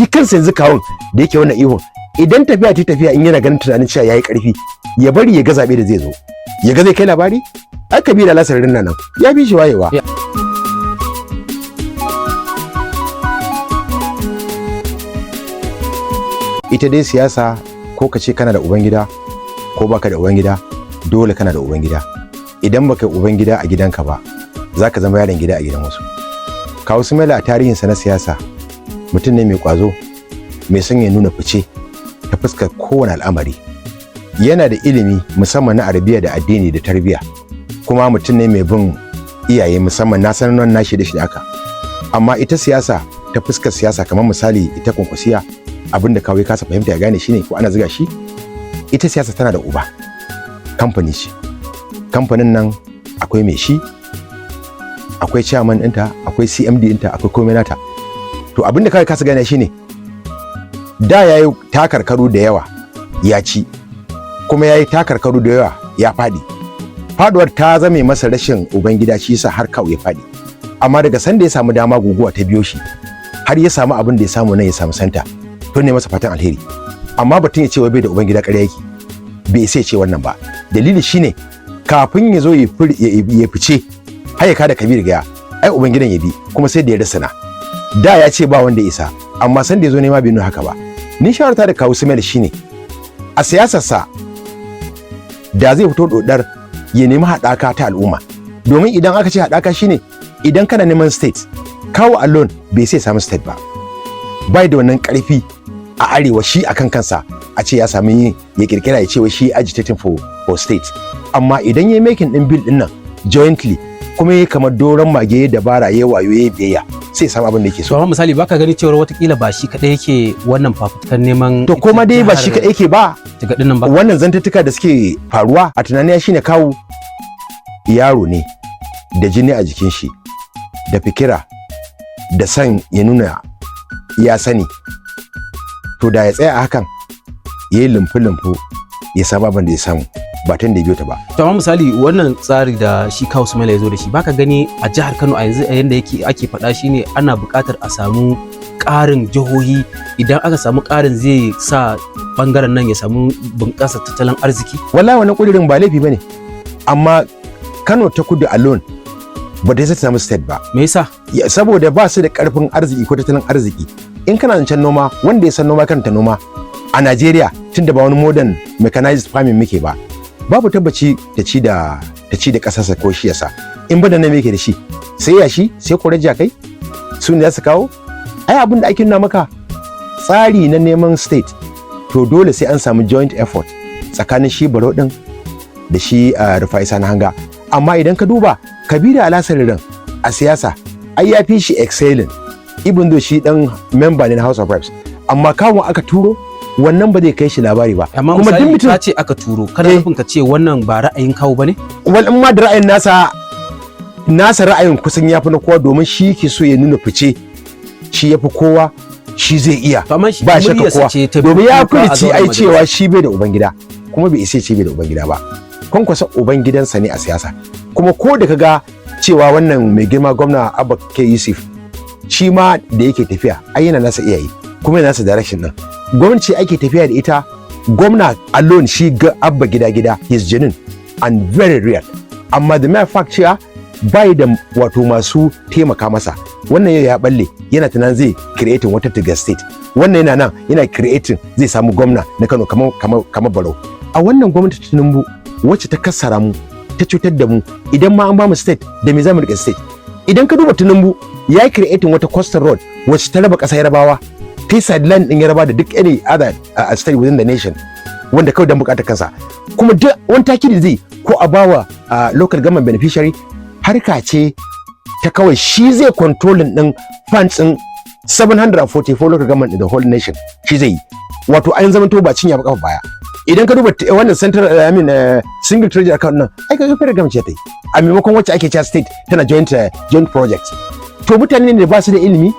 Shi kansa yanzu kawun da yake wannan ihun, idan tafiya ta tafiya, in yana ganin tunanin cewa yayi karfi, ya bari ya ga zabe da zai zo, ya ga zai kai labari. Ai Kabiru Alasarin nan ya fi shi wayewa. Ita dai siyasa, ko ka ce kana da ubangida ko baka da ubangida, dole kana da ubangida. Idan baka yi ubangida a gidanka ba, za ka zama yaron gida a gidan wasu. Kawu Sumaila, a tarihinsa na siyasa, mutum ne mai kwazo, mai son ya nuna fice ta fuskar kowane al'amari. Yana da ilimi, musamman na Arabiya da addini da tarbiyya, kuma mutum ne mai bin iyaye, musamman na sanar nashi da shi haka. Amma ita siyasa, ta fuskar siyasa, kamar misali ita Kwankwasiya, abin da kawai kasa fahimta ya gane shine ko ana ziga shi. Ita siyasa tana da uba, kamfani ce. Kamfanin nan akwai mai shi, akwai chairman ɗinta, akwai CMD ɗinta, akwai komai nata. To, abin da kawai kasa gane shine da yayi takarkaru da yawa ya ci, kuma yayi takarkaru da yawa ya faɗi. Faduwar ta zame masa rashin ubangida, shi yasa har kawo ya faɗi. Amma daga sanda ya samu dama, guguwa ta biyo shi har ya samu abin da ya samu nan, ya samu santa. To, ne masa fatan alheri. Amma batun ya ce wai bai da ubangida, ƙarya yake, bai sai ce wannan ba. Dalili shine kafin ya zo ya fice har ya kada Kabir Gaya, ai ubangidan ya bi, kuma sai da ya rasa. Na da ya ce ba wanda ya isa, amma san da ya zo nema bai nuna haka ba. Ni shawarta da Kawu Sumaila shine, a siyasarsa da zai fito dodar ya nemi haɗaka ta al'umma, domin idan aka ce haɗaka shine idan kana neman state, Kawu alone bai sai samu state ba, bai da wannan ƙarfi a arewa shi akan kansa a ce ya sami ya kirkira ya ce wai shi agitating for state. Amma idan ya making din bill din nan jointly, kuma ya kamar doron mage, ya dabara, ya wayo, ya biyayya, sai samu abin da yake So so. amma misali, baka gani cewar watakila ba shi kadai yake wannan fafutukan neman To, koma dai ba shi kaɗai yake ba, jigadin nan ba? Wannan zantattuka da suke faruwa, a tunaniya shine Kawu yaro ne da jini a jikin shi da fikira da san ya nuna ya sani. To, da ya tsaya a hakan, ya yi lumfu-lumfu, ya samu abin da ya samu, ba tun da ya biyo ta ba. To, amma misali wannan tsari da shi Kawu Sumaila ya zo da shi, baka gani a jihar Kano a yanzu, a yanda yake ake faɗa, shine ana buƙatar a samu ƙarin jihohi. Idan aka samu ƙarin, zai sa bangaren nan ya samu bunƙasa tattalin arziki. Wallahi wannan kudirin ba laifi bane, amma Kano ta Kudu alone ba ta samu state ba. Me yasa? Saboda ba su da karfin arziki ko tattalin arziki. In kana zancen noma, wanda ya san noma, kanta noma a Najeriya, tunda ba wani modern mechanized farming muke ba, babu tabbaci ta ci da kasarsa ko shi yasa. In ba da nan, yake da shi sai yashi, sai korar jakai, su ne za su kawo. Ai abin da ake nuna maka, tsari na neman state, to dole sai an samu joint effort tsakanin shi Barau din da shi Rufai Sani Hanga. Amma idan ka duba Kabiru Alhassan a siyasa, ai ya fi shi excelling, even though shi dan member ne na House of Reps. Amma kawun aka turo, wannan ba zai kai shi labari ba. Amma Kuma duk misali, mutum ka ce aka turo, kana nufin ka ce wannan ba ra'ayin Kawu bane? Wal in ma da ra'ayin nasa, nasa ra'ayin kusan ya fi na kowa, domin shi ke so ya nuna fice, shi ya fi kowa, shi zai iya. To, amma shi Ba shakka muryarsa kowa ce ta domin ya kuka a furici zauren ai majalisa. cewa shi bai da ubangida, kuma bai isa ce bai da ubangida ba. Kwankwasa ubangidansa ne a siyasa. Kuma ko da kaga cewa wannan mai girma gwamna Abba K Yusuf, shi ma da yake tafiya, ai yana nasa iyaye, kuma yana nasa direction din. Gwamnati ake tafiya da ita. Gwamna alone, shi ga Abba Gida Gida, he is genuine and very real, amma the mere fact cewa bai da wato masu taimaka masa, wannan yau ya balle yana tunanin zai creating wata Tiga state, wannan yana nan yana creating zai samu gwamna na Kano kamar Barau. A wannan gwamnati ta Tinubu, wacce ta kassara mu, ta cutar da mu, idan ma an ba mu state, da me za mu rike state? Idan ka duba, Tinubu ya yi creating wata coastal road wacce ta raba ƙasar Yarabawa, ta sideline din Yaraba da duk any other state within the nation, wanda kawai don bukatar kansa. Kuma duk wani taki da zai ko a bawa local government beneficiary, harka ce ta kawai shi zai controlling din funds din 744 local government in the whole nation. Shi zai yi, wato an zama to ba cinya ba kafa baya. Idan ka duba wannan central, I mean, single treasury account nan, ai kaga federal government ce ta yi a maimakon wacce ake cewa state tana joint project. To, mutane ne da ba su da ilimi,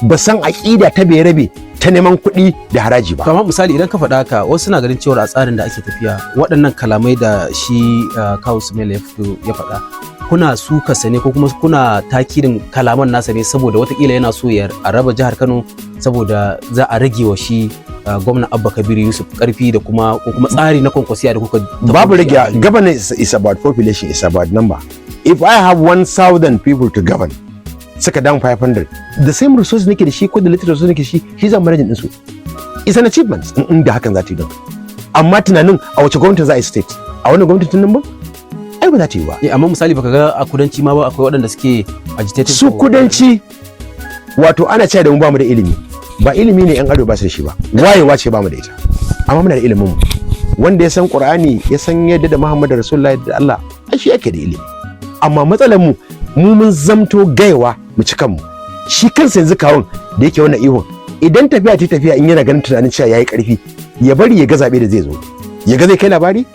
ba san aƙida ta bai rabe ta neman kuɗi da haraji ba. To, amma misali idan ka faɗa haka, wasu suna ganin cewa a tsarin da ake tafiya, waɗannan kalamai da shi Kawu Sumaila ya fito ya faɗa, Kuna suka sane ko kuma kuna takirin kalaman nasa ne saboda watakila yana so ya a raba jihar Kano, saboda za a rage wa shi gwamna Abba Kabir Yusuf karfi da kuma ko kuma tsari na Kwankwasiya da kuka Babu rage. Governance is about population, is about number. If I have 1000 people to govern, saka down 500, the same resources nake da shi ko da little resources nake da shi, shi zan managing din su. It's an achievement in da hakan za ta yi don. Amma tunanin a wace gwamnati za a yi state, a wannan gwamnatin nan ba, ai ba za ta yi ba. Eh, amma misali baka ga a kudanci ma ba akwai waɗanda suke agitated Su kudanci, wato ana cewa da mu bamu da ilimi. Ba ilimi ne yan arewa ba su da shi ba, wayewa ce bamu da ita. Amma muna da ilimin mu. Wanda ya san Qur'ani, ya san yadda da Muhammadu Rasulullahi da Allah, ai shi yake da ilimi. Amma matsalar mu, mu mun zamto gaiwa mu ci kanmu. Shi kansa yanzu kawun da yake wannan ihun, idan tafiya ta tafiya, in yana ganin tunanin cewa yayi karfi, ya bari ya ga zabe da zai zo, ya ga zai kai labari.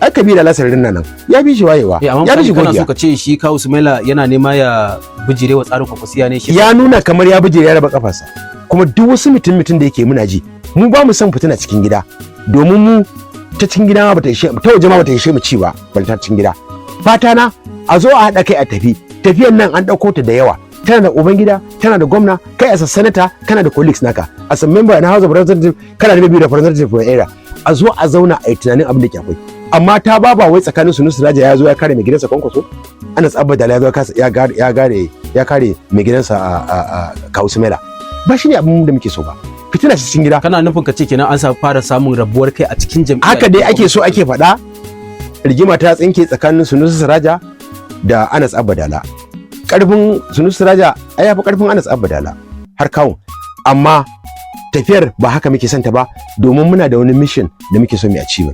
Ai kabila lasarin nan ya bi shi wayewa. Eh, amma ya bi shi misali kana so gogiya. ka ce shi Kawu Sumaila yana nema ya bijire wa tsarin Kwankwasiya ne shi? Ya nuna kamar ya bijire, ya raba kafarsa. Kuma duk wasu mutum mutum da yake muna ji, mu ba mu son fitina cikin gida, domin mu ta cikin gida ma bata ishe, ta waje ma bata ishe mu ci ba, bal ta cikin gida. Fata na a zo a haɗa kai a tafi. Tafiyan nan an ɗauko ta da yawa, tana da ubangida, tana da gwamna. Kai as a senator kana da colleagues naka, as a member na House of Representatives kana da maybe representative for area. A zo a zauna a yi tunanin abin da ke akwai. Amma ta ba wai tsakanin su Siraja ya zo ya kare mai gidansa Kwankwaso, Anas Abba Dala ya zo ya kare mai gidansa a Kawu Sumaila ba, shine abin da muke so ba. Fitina ce cikin gida. Kana nufin ka ce kenan an sa fara samun rabuwar kai a cikin jam'iyya? Haka dai ake so ake faɗa. Rigima ta tsinke tsakanin Sunusi Siraja da Anas Abba Dala. Karfin Sunusi Siraja ai yafi karfin Anas Abba Dala har kawun. Amma tafiyar ba haka muke son ta ba, domin muna da wani mission da muke so mu achieve.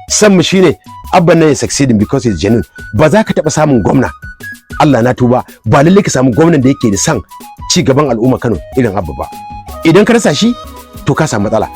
San mu shine Abban nan ya succeeding because he's genuine. Ba za ka taɓa samun gwamna, Allah na tuba, ba lalle ka samu gwamnan da yake da son ci gaban al'umma Kano irin Abba ba. Idan ka rasa shi, to ka samu matsala.